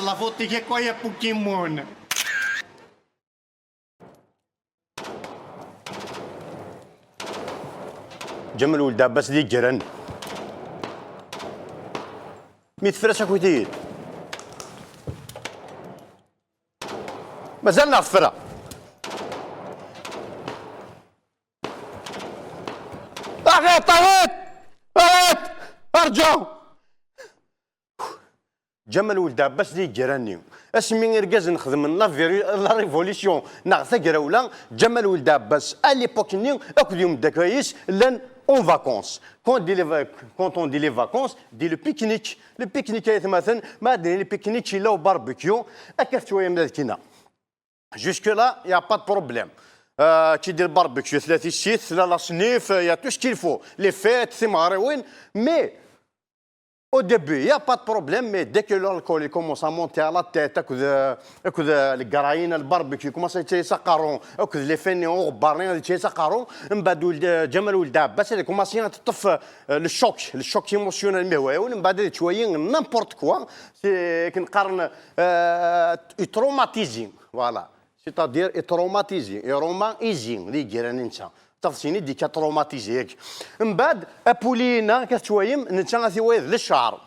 La faute che qua è Pokémon. جمل ولد عباس دي الجيران ميت فراسك وتيد مازال نعفرها. اغيط اغيط اغيط ارجعوا. جمال ولد عباس دي الجيراني اسمي ركاز نخدم la révolution ناغ ثقراولا. جمال ولد عباس à l'époque ني اكل يوم داكايس لان en vacances. Quand on dit les vacances, dit le pique-nique. Le pique-nique مثلا ما دير le pique-nique الا باربيكيو اكثر شويه من ذلك. Jusque là, il n'y a pas de problème. كي دير باربيكيو ثلاثي السيت لا سنيف y a tout ce qu'il faut, les fêtes سي مغريوين, mais au début, il n'y a pas de problème, mais dès que l'alcool il commence à monter à la tête, que les graines, le barbecue commence à يتسقرون, que les fainéants غبارين يتسقرون, من بعد ولد جمال ولد عباس il commence à تطف le choc émotionnel مهوايا, ومن بعد شويه n'importe quoi, c'est كنقارن traumatisé, voilà, c'est-à-dire traumatisé, روما ايزي اللي جيران انت تفصيني دي traumatisé ياك. من بعد ابولينا كتوايم نتا غادي وايد للشعر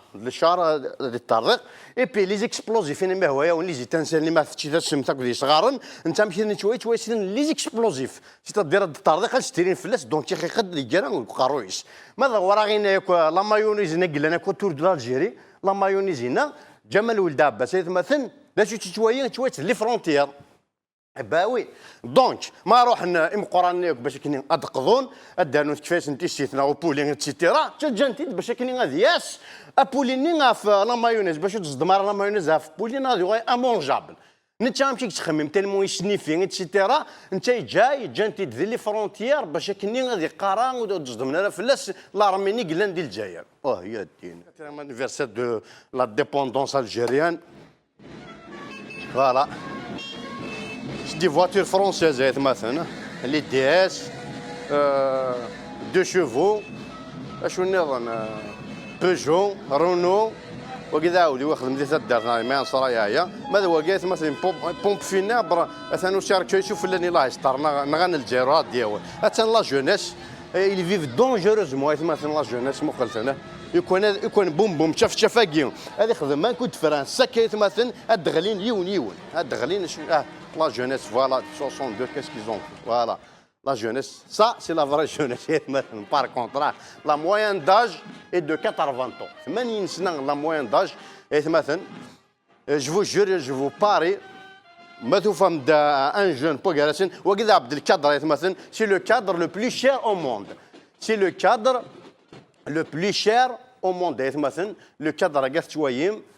الطريق et puis les explosifs ما هو les étincelles اللي ما فتشي تسم تاك صغارن انت مشي نتوي توي les explosifs, c'est-à-dire الطريق ستيرين فلاس donc يخي قد اللي جرا قارويس ماذا ورا غينا la mayonnaise نقل انا autour de l'Algérie, la mayonnaise هنا جمال ولد عباس مثلا باش تشوي توي les frontières. bah oui, donc ما روح امقران باش كني ادقضون ادانو كيفاش انت سيتنا وبولين et cetera تجانتي باش كني غادي ياس ابوليني في la mayonnaise باش تصدم la mayonnaise في بولين غادي immangeable. نتا مشي تخمم tellement يسنيفي et cetera انت جاي جانتي دير les frontières باش كني غادي قرا وتصدم لنا فلاس l'armée ني قلان ديال الجزائر. اه يا الدين anniversaire de l'indépendance algérienne, voilà, des voitures françaises مثلا les DS 2 chevaux اشو النظام Peugeot Renault وكذا ولي واخد مدي الدار ما صرايا هي ماذا هو قالت مثلا pompe funèbre مثلا شارك يشوف لاني الله يستر نغن الجيرات ديالو حتى la jeunesse ils vivent dangereusement مثلا la jeunesse مقلت يكون بوم بوم شاف شفاكي هذه خدمه ما كنت فرنسا كاين مثلا الدغلين يون يون الدغلين. La jeunesse, voilà, 62, qu'est-ce qu'ils ont fait? Voilà, la jeunesse, ça c'est la vraie jeunesse. Par contre, la moyenne d'âge est de 80 ans. 80 سنة la moyenne d'âge. مثلا je vous jure, je vous parie ما تفهم un jeune بوغراسن وكذا عبد الكادر مثلا c'est le cadre le plus cher au monde, c'est le cadre le plus cher au monde. مثلا le cadre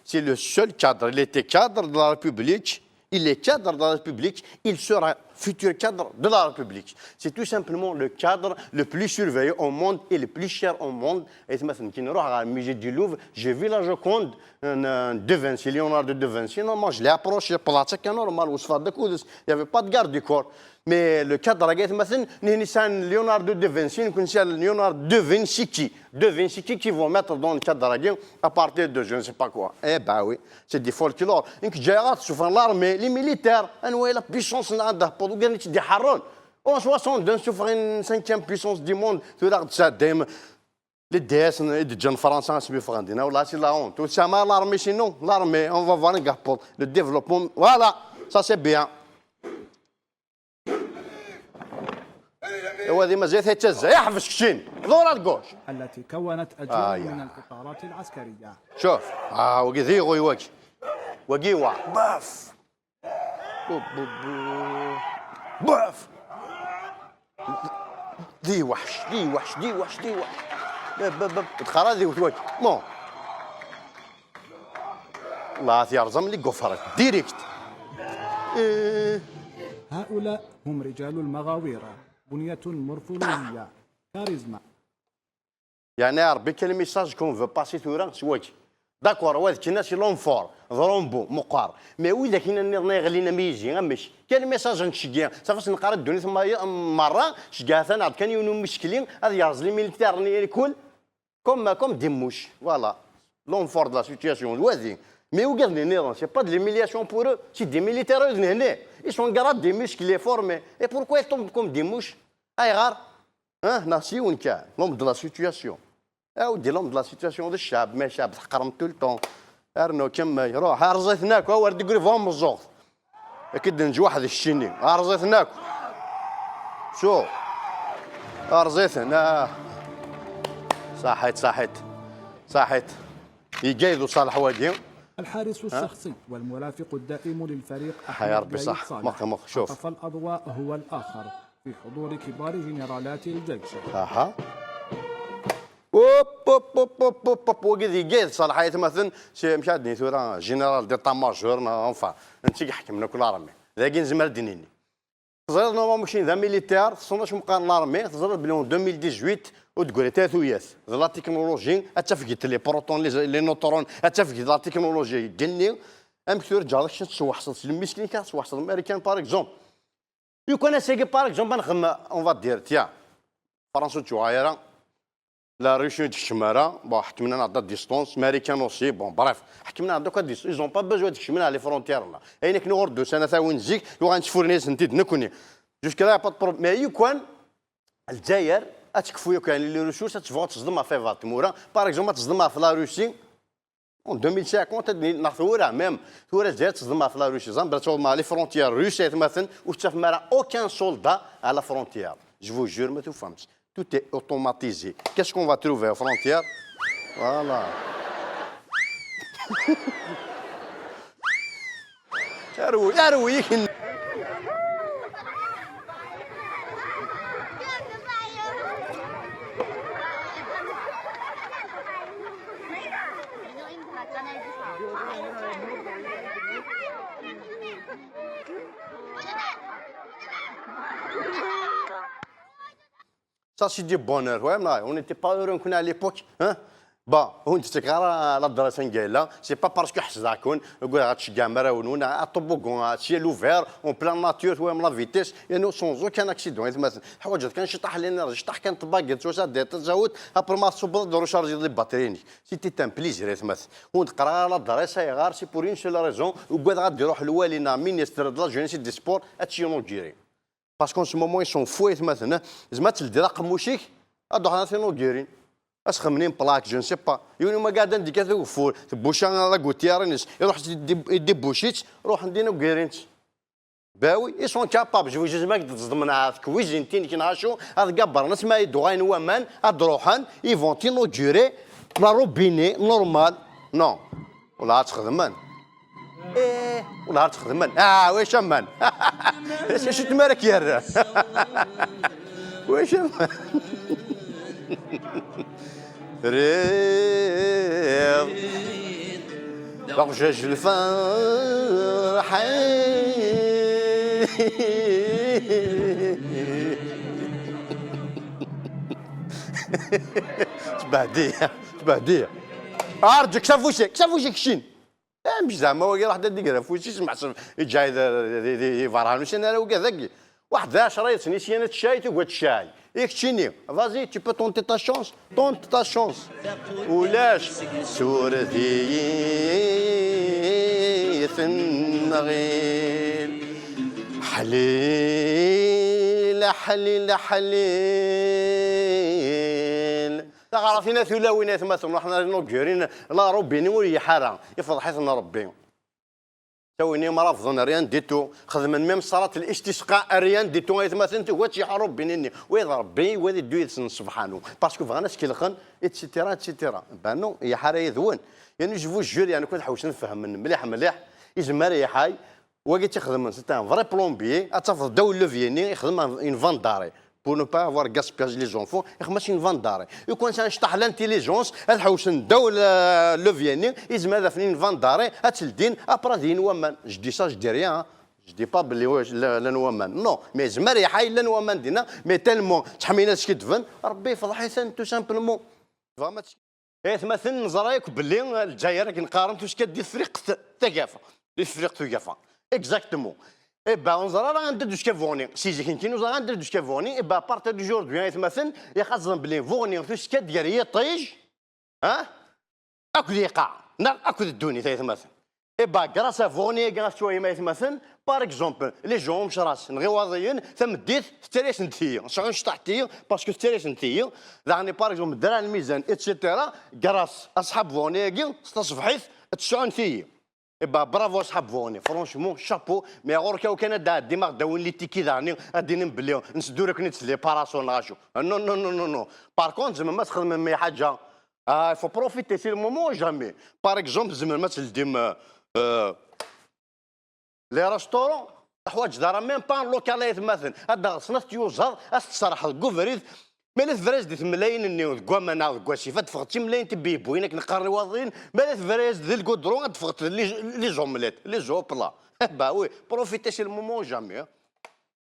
c'est le seul cadre, il était cadre de la République, il est cadre de la République, il sera futur cadre de la République. C'est tout simplement le cadre le plus surveillé au monde et le plus cher au monde. Et مثلا كي نروح على musée du Louvre, j'ai vu la Joconde de Vinci, Léonard de Vinci, normal, je l'ai approché, طلعت normal, وصفات il n'y avait pas de garde du corps. Mais le cadre مثلا نسان Léonard de Vinci, نكون Léonard de Vinci qui de Vinci qui vont mettre dans le cadre à partir de je ne sais pas quoi. Eh ben oui, c'est des folklore. إنك جاي تشوف l'armée, les militaires, انواع la puissance عندها قال دي حرون. En 62 نشوف غير cinquième puissance du monde تولى دايما les DS دجان فرنسا سمي فغاندينا والله c'est la honte. وسما l'armée, sinon l'armée, on va voir le développement, voilà, ça c'est bien. وهذه مازال تهتز يحفظ كشين دور ال gauche. التي كونت أجيال من القطارات العسكرية. شوف وكي ذيغو يواكي وكيوا باف بو بو بو باف دي وحش دي وحش دي وحش دي وحش باب باب تخرا ذي وتواكي bon الله يرزم لي قفرك direct إيه. هؤلاء هم رجال المغاوير, بنية مورفولوجية, كاريزما. يعني يا ربي quel message qu'on veut passer ثورا سواكي d'accord وهذا كنا c'est l'homme fort ضرومبو مقار mais وإذا كنا النظام يغلينا ميجي غمش quel message نشجع صافي نقرا الدنيا ثم مره شجع ثاني عاد كان يونو مشكلين هذا يرز les militaires الكل comme des mouches, voilà, l'homme fort de la situation الوازي. Mais où garde c'est pas de l'humiliation pour eux, c'est des militaires ils sont gradés, musclés, formés. Et pourquoi ils tombent comme des mouches? Aïgar, hein, nasi unka, l'homme de la situation. Ah, ou l'homme de la situation de الشعب, mais الشعب تحقرم tout le temps. ارنو كما يروح ارزيتناك هو تقول فهم الزوغ. اكيد نجي واحد الشيني ارزيتناك. شو ارزيتنا صحيت صحيت صحيت يقايدوا صالح وادي الحارس الشخصي والمرافق الدائم للفريق يا ربي صح مخ مخ شوف خطف الأضواء هو الآخر في حضور كبار جنرالات الجيش. اها اوب اوب اوب اوب اوب اوب وقد يقايد صالح مثلا مش عندني ثورة général d'état-major enfin انت حكمنا كل l'armée ذاك نزمر دنيني تزرد normalement ماشي ذا militaire تصنعش مقارن l'armée تزرد بلي 2018 وتقول تاثوياس la technologie اتفقت les protons les neutrons اتفقت la technologie جني ام كثر جارك تسوحصل المسكين كان تسوحصل الامريكان par exemple يكون سيكي par exemple نخدم on va dire tiens فرنسا تشوهايرا la Russie تكشمارا bon حكمنا على distance امريكان aussi bon bref حكمنا دوكا distance ils ont pas besoin تكشمنا les frontières لا اين كنو غردو سنه ثاوين زيك لو غنشفورني سنتي نكوني jusque-là pas problème mais يكون الجزائر اتكفو كان les ressources تفوت تصدم في فاتمورا par exemple تصدم في la Russie en 2050 ناخذ même ثورة الجزائر تصدم في la Russie زعما مع les frontières russes مثلا وتشاف ما aucun soldat à la frontière je vous jure ما تفهمش. Tout est automatisé. Qu'est-ce qu'on va trouver aux frontières? Voilà. اروي اروي. Ça, c'est du bonheur. Ouais, mais on n'était pas heureux à l'époque. Hein? Bon, on dit que la là, c'est pas parce que حزاكون يقول غتشجع مراونونا الطبوكون ciel ouvert en pleine nature ouais la vitesse يعني sans aucun accident مثلا حوايج كان شي طاح لنا شي طاح كان طباق توسا دير تزاوت après ما تصب دورو charger les batteries c'était un plaisir مثلا ونقرا l'adresse غار c'est pour une seule raison وقعد غادي يروح الوالي ministre de la jeunesse des sports هادشي inaugurer parce qu'en ce moment ils sont fous مثلا زعما تلدي رقم موشيك ادو حنا تينوغيرين اش خمنين plaque je sais pas يوني ما قاعد نديك هذا فور تبوشا la gouttière يروح يديبوشيت روح ندينا وكيرينت باوي ils sont capables je vous ما تصدمنا cuisine تين كي نعشو هذا قبر ناس ما يدو غاين ومان ادروحان ils vont inaugurer la robinet normal non ولا تخدمن ايه ولا تخدمن اه واش امان اش تمارك يا واش امان ريض بغجج الفرح تبهديه تبهديه ارجك شافوشك شافوشك شين مش زعما هو واحد ديك فوشي سمع جاي فرحان انا وكذا واحد 10 سنين الشاي تقعد الشاي ياك تشيني vas-y tu peux tenter ta chance tente ta chance ولاش سورتي النغيل حليل حليل حليل تعرفين ثلاوينات مثلا حنا نوكيرين la robinet ولي حارة يفضحيتنا ربي تويني مرافضين rien du tout خدم même صلاة الاستسقاء rien du tout مثلا هو تيح ربي نني ويض ربي ويض دو سبحانه parce que بغانا سكيلخن et cetera et cetera ben non يا حارة يذون يعني je vous jure يعني كنت حوش نفهم من مليح مليح يزمر يا حاي وقت تخدم c'est un vrai plombier اتفضل داو levier ني يخدم une vanne d'arrêt pour ne pas avoir gaspillage les enfants يخمس une vanne d'arrêt يكون شطح l'intelligence الحوش نداو levier ني يزما هذا فنين vanne d'arrêt اتلدين après دين ومان je dis ça je dis rien je dis pas بلي لا نوامان non mais زعما ريحه لا نوامان دينا mais tellement تحمينا سكيدفن ربي فضحيثن tout simplement فهمت مثلا نزرايك باللي الجزائر كنقارن توش كدي فريق تكافه دي فريق تكافه exactement. Eh ben, on زرا راه ندير دوش كافوني سي زي كنتي نوزا غندير دوش كافوني eh ben à partir d'aujourd'hui مثلا يا خاص بلي فوني توش كدير هي طيج ها اكل يقع اكل الدوني مثلا Eh ben, grâce à vous, grâce à مثلا par exemple les gens مش راس نغيواضيين ثم ديت ستريس نتيا نسعون شطحتي parce que ستريس نتيا يعني par exemple درا الميزان et cetera, grâce اصحاب فونياكي ستصبحيت تسعون تيا. Eh ben, bravo اصحاب فوني, franchement chapeau. Mais غور كاو كان دا ديما داون les tickets داني غادي نبليو نسدو لك نت les parasols نغاشو. Non, non, non, non, non. Par contre زعما ما تخدم mais حاجه faut profiter, c'est le moment ou jamais. Par exemple زعما ما تلديم les restaurants حوايج دارا même pas local مثلا هذا غصنا تيوزر تصرح كوفريد ما لا تفراز دي ملايين النيو كوا ما كوا سيفا تفغت ملايين تبيبوينك نقري واضين ما لا تفراز دي الكودرون تفغت les omelettes, les œufs au plat. Bah oui, profitez, c'est le moment ou jamais.